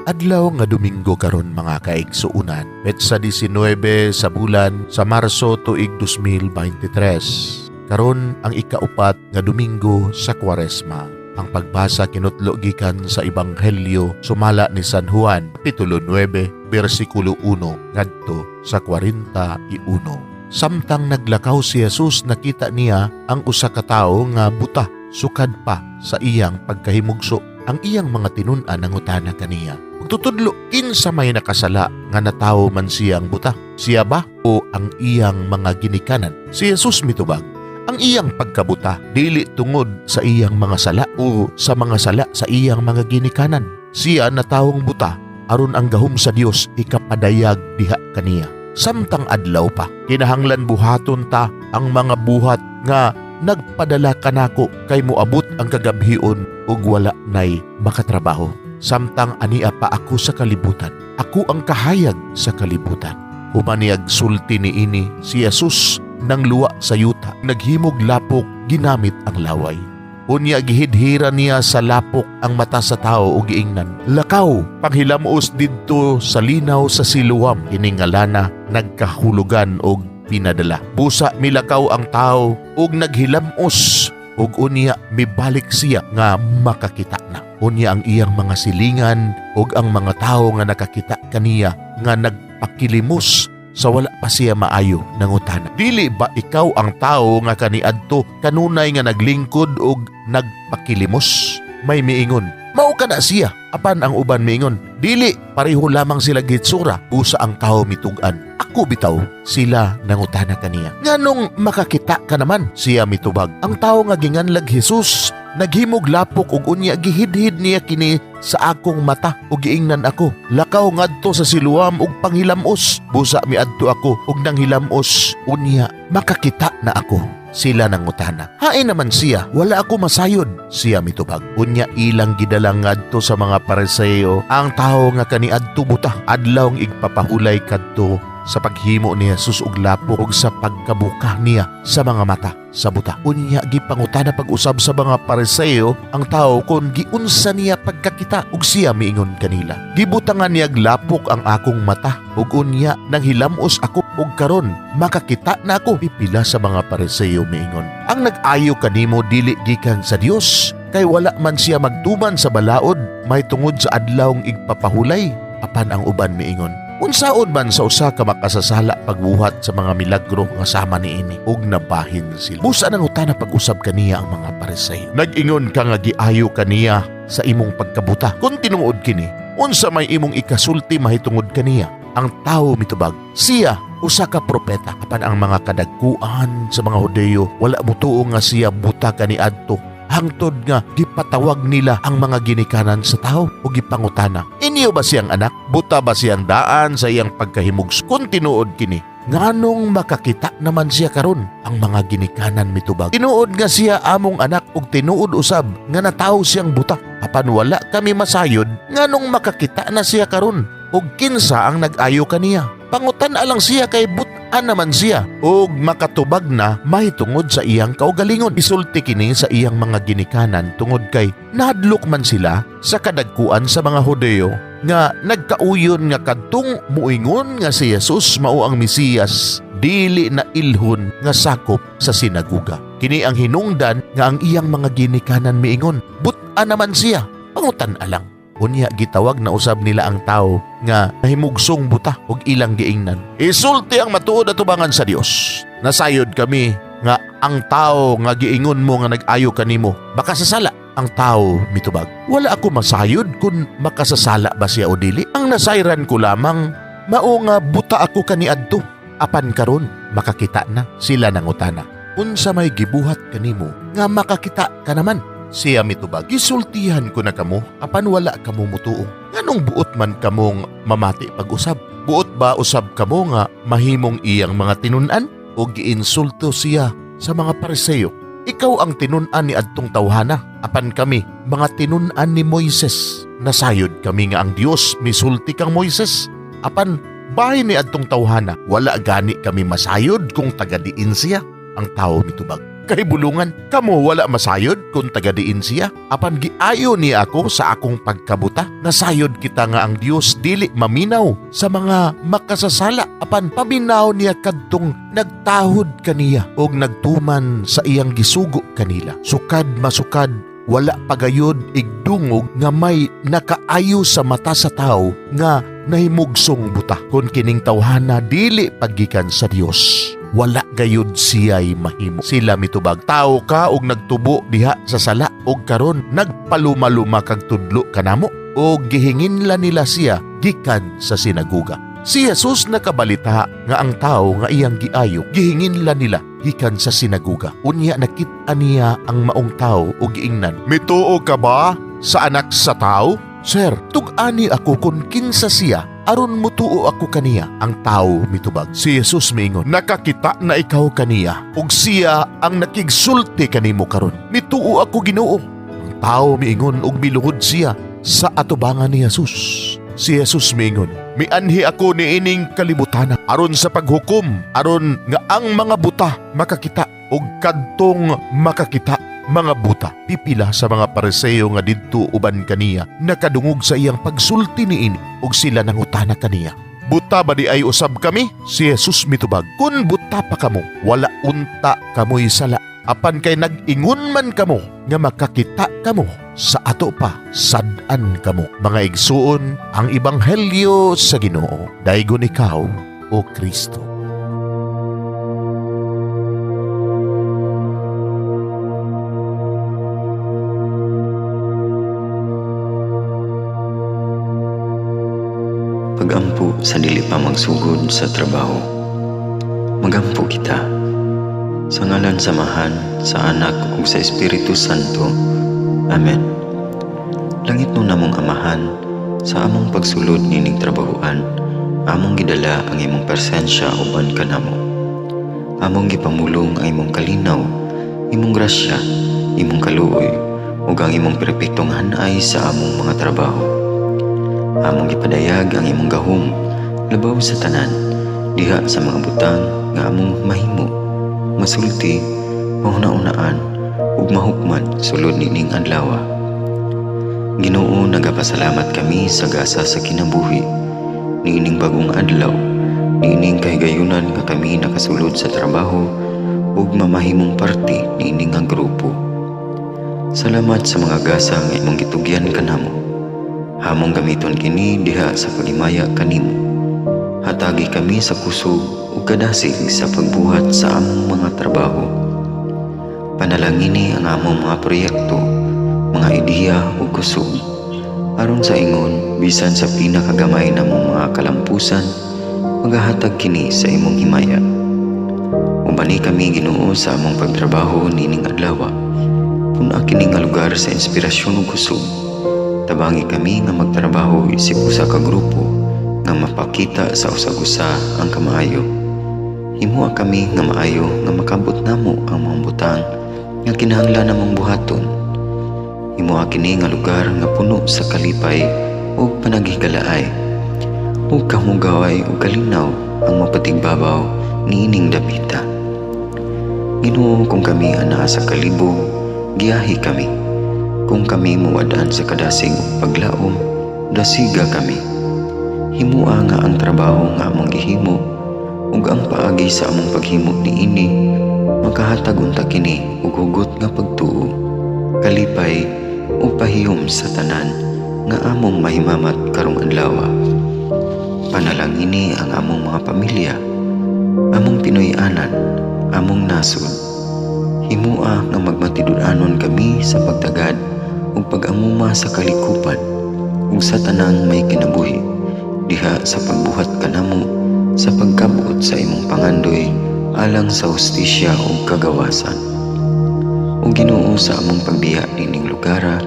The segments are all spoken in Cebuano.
Adlaw nga Domingo karon, mga kaigsuunan. Petsa 19 sa bulan sa Marso, tuig 2023. Karon ang ikaupat nga Domingo sa Kwaresma. Ang pagbasa kinutlo gikan sa Ebanghelyo sumala ni San Juan, Kapitulo 9, bersikulo 1 ngadto sa 41. Samtang naglakaw si Jesus, nakita niya ang usa ka tawo nga buta sukad pa sa iyang pagkahimugso. Ang iyang mga tinun-an nangutana kaniya, "Magtutudlo, kinsa may nakasala nga natawo man siyang buta? Siya ba o ang iyang mga ginikanan?" Si Jesus mitubag, "Ang iyang pagkabuta dili tungod sa iyang mga sala o sa mga sala sa iyang mga ginikanan. Siya natawong buta aron ang gahom sa Dios ikapadayag diha kaniya. Samtang adlaw pa, kinahanglan buhaton ta ang mga buhat nga nagpadala kanako, kay moabot ang kagabhion ug wala nay makatrabaho. Samtang ania pa ako sa kalibutan, ako ang kahayag sa kalibutan." Human niyag sulti niini, si Jesus nangluwa sa yuta, naghimog lapok ginamit ang laway. Unya gihidhira niya sa lapok ang mata sa tao ug giingnan, "Lakaw, panghilamos didto sa linaw sa Siloam." Kini nga lana nagkahulugan og "pinadala". Busa milakaw ang tao ug naghilamos, ug unya mibalik siya nga makakita na. Unya ang iyang mga silingan ug ang mga tawo nga nakakita kaniya nga nagpakilimos sa wala pa siya maayo nangutana, "Dili ba ikaw ang tawo nga kaniadto kanunay nga naglingkod ug nagpakilimos?" May miingon, "Mao kana siya." Apan ang uban miingon, "Dili, pareho lamang sila gitsura." Busa ang tawo mitug-an, "Ako bitaw." Sila nangutana kaniya, "Nganong makakita ka naman?" Siya mitubag, "Ang tawo nga ginganlag Jesus naghimog lapok ug unya gihidhid niya kini sa akong mata ug giingnan ako, 'Lakaw ngadto sa Siloam ug panghilamos.' Busa miadto ako ug nanghilamos, unya makakita na ako." Sila nangutana, "Hain naman siya?" "Wala ako masayod," siya mitubag. Unya ilang gidala ngadto sa mga Pariseo ang tawo nga kaniadto buta. Adlaw ang igpapahulay kadto sa paghimo ni Jesus og lapok ug sa pagkabuka niya sa mga mata sa buta. Unya gipangutana pag-usab sa mga Pariseo ang tao kung giunsa niya pagkakita, ug siya miingon kanila, "Gibutangan niyag lapok ang akong mata ug unya nanghilamos ako, ug karon makakita na ako." Pipila sa mga Pariseo miingon, "Ang nag-ayo kanimo dili gikan sa Dios, kay wala man siya magtuman sa balaod mahitungod sa adlawng igpapahulay." Apan ang uban miingon, "Unsaon man sa usa ka makasasala pagbuhat sa mga milagro nga sama niini?" Ug nabahin sila. Busa nangutana pag-usab kaniya ang mga Pariseo, "Nag-ingon ka nga giayo kaniya sa imong pagkabuta. Kung tinuod kini, unsa may imong ikasulti mahitungod kaniya?" Ang tawo mitubag, "Siya usa ka propeta." Apan ang mga kadagkuan sa mga Hudeyo wala motuo nga siya buta kaniadto hangtod nga gipatawag nila ang mga ginikanan sa tao o gipangutana, "Inyo ba siyang anak? Buta ba siyang daan sa iyang pagkahimugso? Kung tinuod kini, nganong makakita naman siya karon?" Ang mga ginikanan mitubag, "Tinuod nga siya among anak ug tinuod usab nga natawo siyang buta. Apan wala kami masayod nganong makakita na siya karon ug kinsa ang nag-ayo kaniya. Pangutan lang siya kay but-an naman siya ug makatubag na mahitungod sa iyang kaugalingon." Isulti kini sa iyang mga ginikanan tungod kay nahadlok man sila sa kadagkuan sa mga Hudeo nga nagkauyon nga kadtong muingon nga si Jesus mao ang Mesiyas dili na ilhon nga sakop sa sinaguga. Kini ang hinungdan nga ang iyang mga ginikanan miingon, "But-an naman siya, pangutan alang." Unya gitawag na usab nila ang tao nga nahimugsong buta ug ilang giingnan, "Isulti ang matuod atubangan sa Dios. Nasayod kami nga ang tao nga giingon mo nga nag-ayo kanimo makasasala." Ang tao mitubag, "Wala ako masayod kung makasasala ba siya o dili. Ang nasayran ko lamang mao nga buta ako kaniadto, apan karon makakita na." Sila nangutana, "Unsa may gibuhat kanimo nga makakita ka naman?" Siya mitubag, "Gisultihan ko na kamo, apan wala kamo mutuo. Nganong buot man kamong mamati pag-usab? Buot ba usab kamo nga mahimong iyang mga tinun-an?" O giinsulto siya sa mga Pariseo, "Ikaw ang tinun-an ni adtong tawhana, apan kami mga tinun-an ni Moises. Nasayod kami nga ang Dios misulti kang Moises. Apan bahin ni adtong tawhana, wala gani kami masayod kung taga diin siya." Ang tao mitubag, Kahibulungan, kamo wala masayod kung taga diin siya. Apan giayo niya ako sa akong pagkabuta. Nasayod kita nga ang Dios dili maminaw sa mga makasasala, apan paminaw niya kadtong nagtahod kaniya og nagtuman sa iyang gisugo kanila. Sukad masukad, wala pagayod igdungog nga may nakaayo sa mata sa tao nga nahimugsong buta. Kung kining tawhana dili paggikan sa Dios, wala gayud siya'y mahimo. Sila mitubag, "Tao ka og nagtubo diha sa sala, og karon nagpalumaluma kag tudlo kanamo?" Og gihinginla nila siya gikan sa sinagoga. Si Jesus nakabalita nga ang tao nga iyang giayo gihinginla nila gikan sa sinagoga. Unya nakit-an niya ang maong tao ug giingnan, "Mituo ka ba sa Anak sa Tao?" "Sir, tug-ani ako kung kinsa siya aron mutuo ako kaniya." Ang tao mitubag. Si Jesus miingon, "Nakakita na ikaw kaniya ug siya ang nakigsulti kanimo karon." "Mituo ako, Ginoo," ang tao miingon ug miluhod siya sa atubangan ni Jesus. Si Jesus miingon, "Mianhi ako niining kalibutan aron sa paghukom, aron nga ang mga buta makakita ug kadtong makakita mga buta." Pipila sa mga Pariseo nga didto uban kaniya nakadungog sa iyang pagsulti niini ug sila nangutana kaniya, "Buta ba diay usab kami?" Si Jesus mitubag, "Kun buta pa kamo, wala unta kamoy sala. Apan kay nag-ingon man kamo nga makakita kamo, sa ato pa sad-an kamo." Mga igsuon, ang ebanghelyo sa Ginoo. Daygon ikaw, O Kristo. Pagampo sa dili pa magsugod sa trabaho. Magampo kita. Sa ngalan sa Amahan, sa Anak ug sa Espiritu Santo. Amen. Langitnon namong Amahan, sa among pagsulod nining trabahoan, among gidala ang imong presensya uban kanamo. Among gipamulong ang imong kalinaw, imong grasya, imong kaluoy, ug ang imong perpektong hanay sa among mga trabaho. Among gipadayag ang imong gahom labaw sa tanan diha sa mga butang nga among mahimo, masulti, mahuna-unaan ug mahukman sulod nining adlaw. Ginoo, nagapasalamat kami sa gasa sa kinabuhi niining bagong adlaw, niining kahigayunan nga kami nakasulod sa trabaho ug mamahimong parte niini nga grupo. Salamat sa mga gasa nga imong gitugyan kanamo. Among gamiton kini diha sa paghimaya kanimo. Hatagi kami sa kusog ug kadasig sa pagbuhat sa among mga trabaho. Panalangini ang among mga proyekto, mga ideya ug kusog, aron sa ingon bisan sa pinakagamay namong mga kalampusan, magahatag kini sa imong himaya. Ubani kami, Ginoo, sa among pagtrabaho nining adlaw. Pun-a kini nga lugar sa inspirasyon ug kusog. Tabangi kami nga magtrabaho isip usa ka grupo nga mapakita sa usag-usa ang kamaayo. Himoa kami nga maayo nga makabot namo ang mga butang nga kinahanglan namong buhaton. Himoa kini nga lugar nga puno sa kalipay ug panaghigalaay, ug kamugaway ug kalinaw ang mapatigbabaw niining dapita. Ginoo, kung kami anaa sa kalibog, giyahi kami. Kung kami muwad-an sa kadasig ug paglaom, dasiga kami. Himoa nga ang trabaho nga among gihimo ug ang paagi sa among paghimo niini makahatag unta kini og hugot nga pagtuo, kalipay ug pahiyom sa tanan nga among mahimamat karong adlaw. Panalangini ang among mga pamilya, among Pinoy-anan, among nasod. Himoa nga magmatinud-anon kami sa pagtagad ug pag-amuma sa kalikupan ug sa tanang may kinabuhi diha sa pagbuhat kanamo sa pagkabot sa imong pangandoy alang sa hustisya ug kagawasan. O Ginoo, sa among pagbiya nining lugara,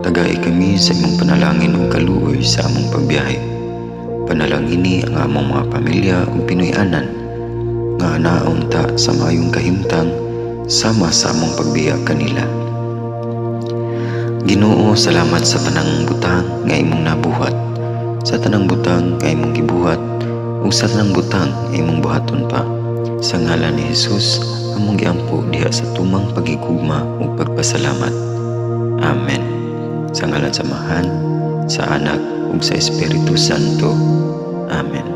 tagai kami sa imong panalangin ug kaluoy sa among pagbiyahe. Panalangini ang among mga pamilya ug Pinoy-anan nga anaunta sa maayong kahimtang sama sa among pagbiya kanila. Ginoo, salamat sa tanang butang nga imong nabuhat, sa tanang butang nga imong gibuhat, ug sa tanang butang nga imong buhaton pa. Sa ngalan ni Jesus, among giampo diha sa tumang pagigugma ug pagpasalamat. Amen. Sa ngalan sa Amahan, sa Anak ug sa Espiritu Santo. Amen.